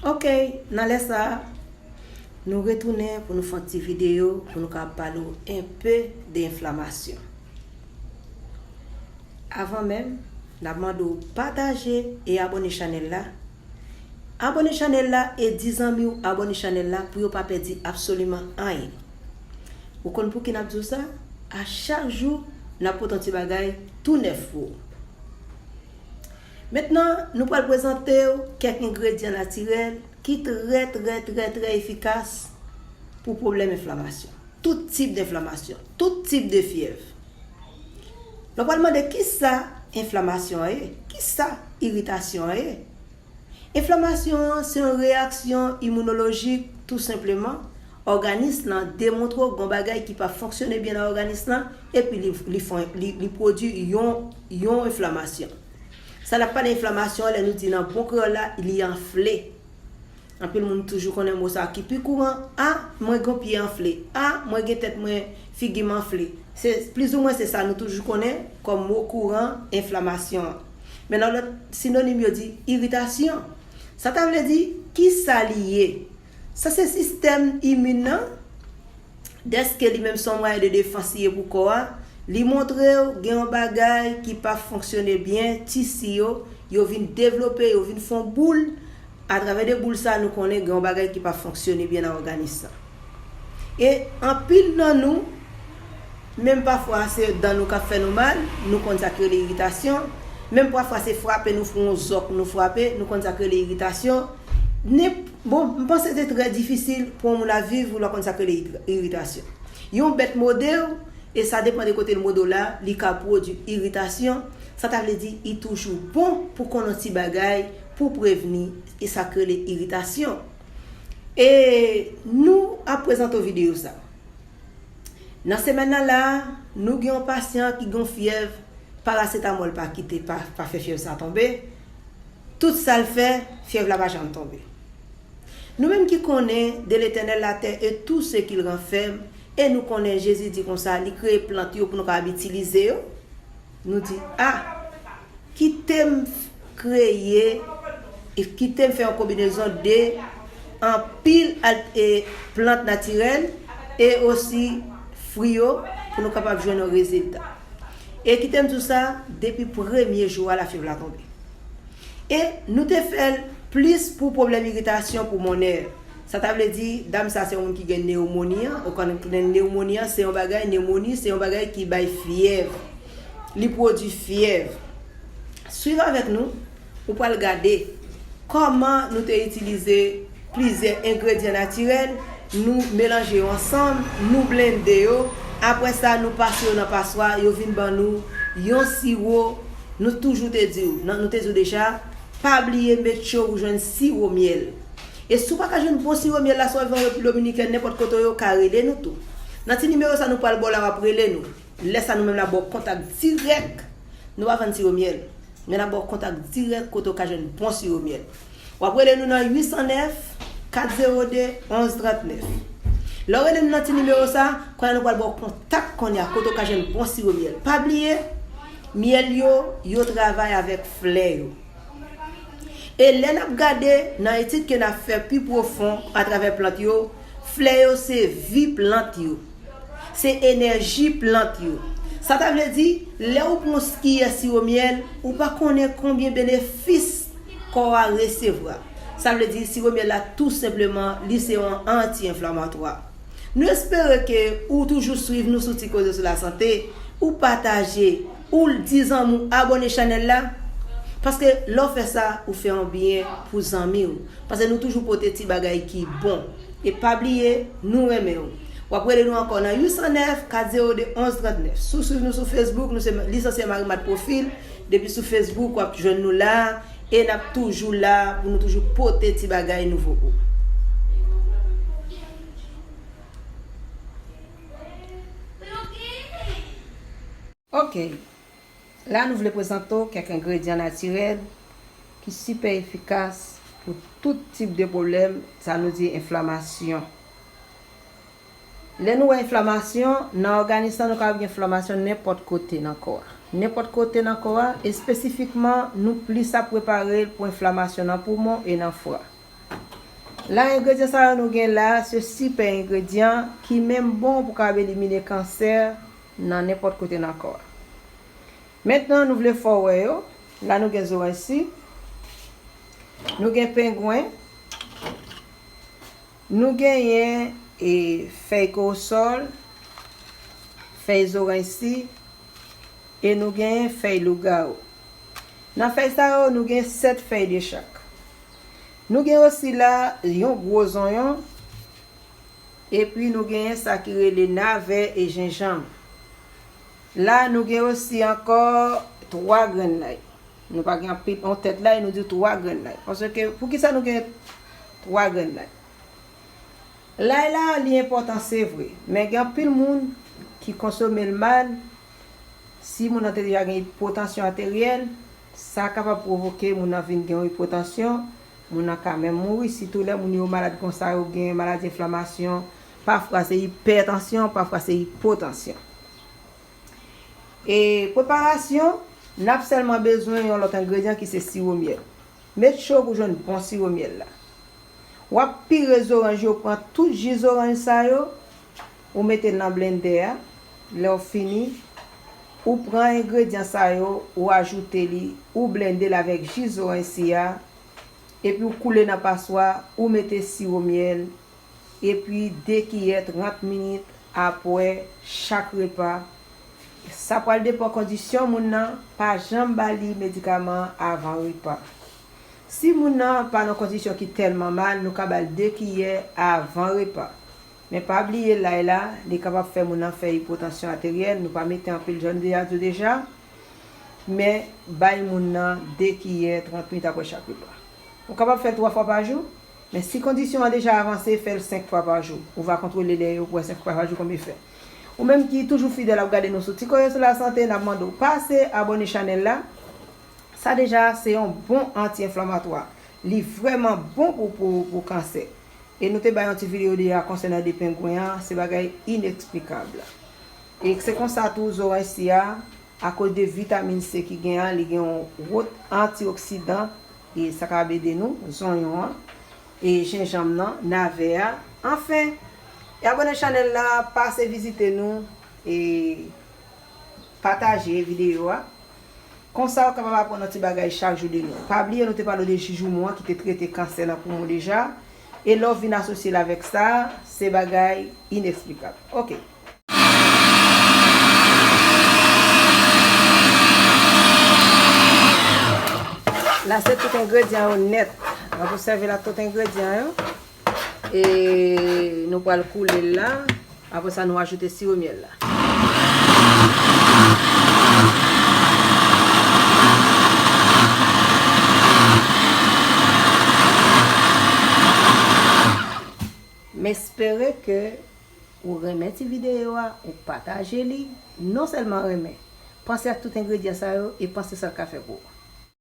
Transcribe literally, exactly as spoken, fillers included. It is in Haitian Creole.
Ok, nan lè sa a, nou retounen pou nou fè yon ti videyo pou nou ka pale w enpe de enflamasyon. Avan menm, n ap mande w pataje e abòne chanèl la. Abòne chanèl la e di zanmi w abòne chanèl la pou yo pa pèdi absoliman anyen. Ou konn pouki n ap di w sa? A chak jou, n ap pote yon ti bagay tou nèf pou ou. Mentnan, nou pral prezante w kèk engredyan natirèl ki trè, trè, trè, trè efikas pou pwoblèm enflamasyon. Tout tip de enflamasyon, tout tip de fyèv. Nou pral mande kisa enflamasyon an ye, kisa iritasyon an ye. Enflamasyon an se yon reyaksyon iminolojik, tou senpleman. Òganis lan demontre w gen yon bagay ki pa fonksyone byen nan òganis lan, epi li, li, fon- li, li pwodui yon, yon enflamasyon. Sa n ap pale enflamasyon an, lè nou di nan bon kreyòl la, li anfle. Anpil moun toujou konnen mo sa ki pi kouran, a, mwen gen pye anfle, a, mwen gen tèt mwen, figi m anfle. Se plizoumwen se sa nou toujou konnen kòm mo kouran enflamasyon an. Men nan lòt sinonim yo di iritasyon. Sa ta vle di, kisa li ye? Sa se sistèm imin nan, dèske li menm se yon mwayen de defans li ye pou kò a, li montre w gen yon bagay ki pa fonksyone byen, tisi yo, yo vin devlope, yo vin fè yon boul, atravè de boul sa nou konnen gen yon bagay ki pa fonksyone byen nan òganis lan. E anpil nan nou, menm pafwa se dan nou k ap fè nou mal, nou konn sa k rele iritasyon, menm pafwa se frape nou fè yon zòk nou frape, nou konn sa k rele iritasyon. Nenp- Bon, m panse se trè difisil pou yon moun ap viv, ou pa konn sa k rele iri- iritasyon. Yon bèt mòde w, e sa depann de kote l mòde w la, li ka pwodui iritasyon. Sa ta vle di, li toujou bon pou konn yon ti bagay pou prevni e sa k rele iritasyon. E nou ap prezante w videyo sa. Nan semèn nan la, nou gen yon pasyan ki gen yon fyèv, parasetamòl pa kite, pa, pa fè fyèv sa tonbe. Tout sa l fè, fyèv la pa janm tonbe. Nou menm ki konnen de l'Éternel la terre et tout ce qu'il renferme, e nou konnen Jezi di konsa, li kreye plant yo pou nou kapab itilize yo, nou di, a, kite m kreye, e kite m fè yon konbinezon de anpil al- e plant natirèl e osi fwi yo pou nou kapab jwenn yon rezilta. E kite m di w sa, depi premye jou a, lafyèv la tonbe. E nou te fè l plis pou pwoblèm iritasyon poulmonè. Sa ta vle di, dam sa se yon moun ki gen newmoni an, ou konn newmoni an, se yon bagay, newmoni, se yon bagay ki bay fyèv. Li pwodui fyèv. Swiv avèk nou, ou pral gade kòman nou te itilize plizyè engredyan natirèl, nou melanje yo ansanm, nou blende yo, apre sa nou pase yo nan paswa, yo vin ban nou yon siwo, nou toujou te di w, nan, nou te di w deja, pa bliye met cho pou jwenn siwo myèl. E si w pa ka jwenn bon siwo myèl la, si w al viv an Repiblik Dominikèn, nenpòt kote w ye, w ka rele nou tou. Nan ti nimewo sa nou pral ba w la, w ap rele nou. Lè sa nou menm n ap ba w kontak dirèk. Nou pa vann siwo myèl, men n ap ba w kontak dirèk kote w ka jwenn bon siwo myèl. W ap rele nou nan uit san nèf, kat zewo de, onz trant nèf. Lè w rele nou nan ti nimewo sa, kounye a nou pral ba w kontak kounye a kote w ka jwenn bon siwo myèl. Pa bliye, myèl yo, yo travay avèk flè yo. E lè n ap gade nan etid ke n ap fè pi pwofon atravè plant yo, flè yo se vi plant yo. Se enèji plant yo. Sa ta vle di, lè ou pran yon kiyè siwo myèl, ou pa konnen konbyen benefis kò a resevwa. Sa vle di, siwo myèl la, tou senpleman, li se yon anti-enflamatwa. Nou espere ke ou toujou swiv nou sou Ti Koze sou Lasante, ou pataje, ou di zanmi w abòne chanèl la, paske lè w fè sa, ou fè yon byen pou zanmi w. Paske nou toujou pote ti bagay ki bon. E pa bliye, nou renmen w. W ap rele nou ankò nan uit san nèf, kat zewo de, onz trant nèf. Si w swiv nou sou Facebook, nou se Lisansye Marie Marthe Profil. Depi sou Facebook, w ap jwenn nou la. E n ap toujou la pou nou toujou pote ti bagay nouvo pou ou. Ok. La, nou vle prezante w kèk engredyan natirèl ki sipè efikas pou tout tip de pwoblèm, sa nou di enflamasyon. Lè nou wè enflamasyon, nan òganis lan, nou kapab gen enflamasyon nenpòt kote nan kò a. Nenpòt kote nan kò a, espesifikman, nou plis ap prepare l pou enflamasyon nan poumon e nan fwa. La, engredyan sa yo nou gen la, se sipè engredyan ki menm bon pou kab elimine kansè nan nenpòt kote nan kò a. Mentnan, nou vle fè w wè yo. La, nou gen zoranj si, nou gen pengwen, nou genyen, e, fèy kowosòl, fèy zoranj si, e nou genyen fèy lougawou. Nan fèy sa yo, nou gen sèt fèy de chak. Nou gen osi la yon gwo zonyon, epi nou genyen sa ki rele navè e jenjanm. La, nou gen osi ankò twa grenn lay. Nou pa gen anpil, yon tèt lay, nou di twa grenn lay. Paske, poukisa nou gen twa grenn lay? Lay la, li enpòtan, se vre, men gen anpil moun ki konsome l mal. Si moun nan te deja gen ipotansyon ateryèl, sa kapab pwovoke moun nan vin gen yon ipotansyon, moun nan ka menm mouri, sitou lè moun yo malad konsa, yo gen maladi enflamasyon, pafwa se ipètansyon, pafwa se ipotansyon. E preparasyon, n ap sèlman bezwen yon lòt engredyan ki se siwo myèl. Met cho pou jwenn bon siwo myèl la. W ap pire zoranj yo, pran tout ji zoranj sa yo, ou mete l nan blendè a. Lè w fini, ou pran engredyan sa yo, ou ajoute li, ou blende l avèk ji zoranj si a, epi w koule nan paswa, ou mete siwo myèl, epi de kiyè trant minit apre chak repa. Sa pral depann kondisyon moun nan, pa janm ba li medikaman avan repa. Si moun nan pa nan kondisyon ki tèlman mal, nou ka ba l de kiyè avan repa. Men pa bliye lay la, li kapab fè moun nan fè ipotansyon ateryèl, nou pa mete anpil, jan nou deja di w deja, men bay moun nan de kiyè trant minit apre chak repa. Ou kapab fè l twa fwa pa jou, men si kondisyon an deja avanse, fè l senk fwa pa jou. Ou va kontwole lè yo pou wè senk fwa pa jou konbyen fè. Ou menm ki toujou fidèl ap gade nou sou Ti Koze sou Lasante, n ap mande w pase abòne chanèl la. Sa deja se yon bon anti-enflamatwa. Li vrèman bon pou, pou, pou kansè. E nou te bay yon ti videyo deja konsènan de pengwen an, se bagay ineksplikab. E se konsa tou zoranj si a, akoz de vitamin C ki gen an, li gen yon wot antioksidan, e sa ka ede nou, zonyon an, e jenjanm nan, navè a. Anfen, e abòne chanèl la, pase vizite nou, e pataje videyo a. Konsa, w kapab aprann yon ti bagay chak jou de nou. Pa bliye, nou te pale w de ji joumou an ki te trete kansè nan poumon deja. E lè w vin asosye l avèk sa, se bagay ineksplikab. Oke. La, se tout engredyan yo nèt. N ap sèvi l ak tout engredyan yo. E nou pral koule l la. Apre sa, nou ajoute siwo myèl la. M espere ke ou renmen ti videyo a, ou pataje li. Non sèlman renmen, panse ak tout engredyan sa yo e panse sa l ka fè pou ou.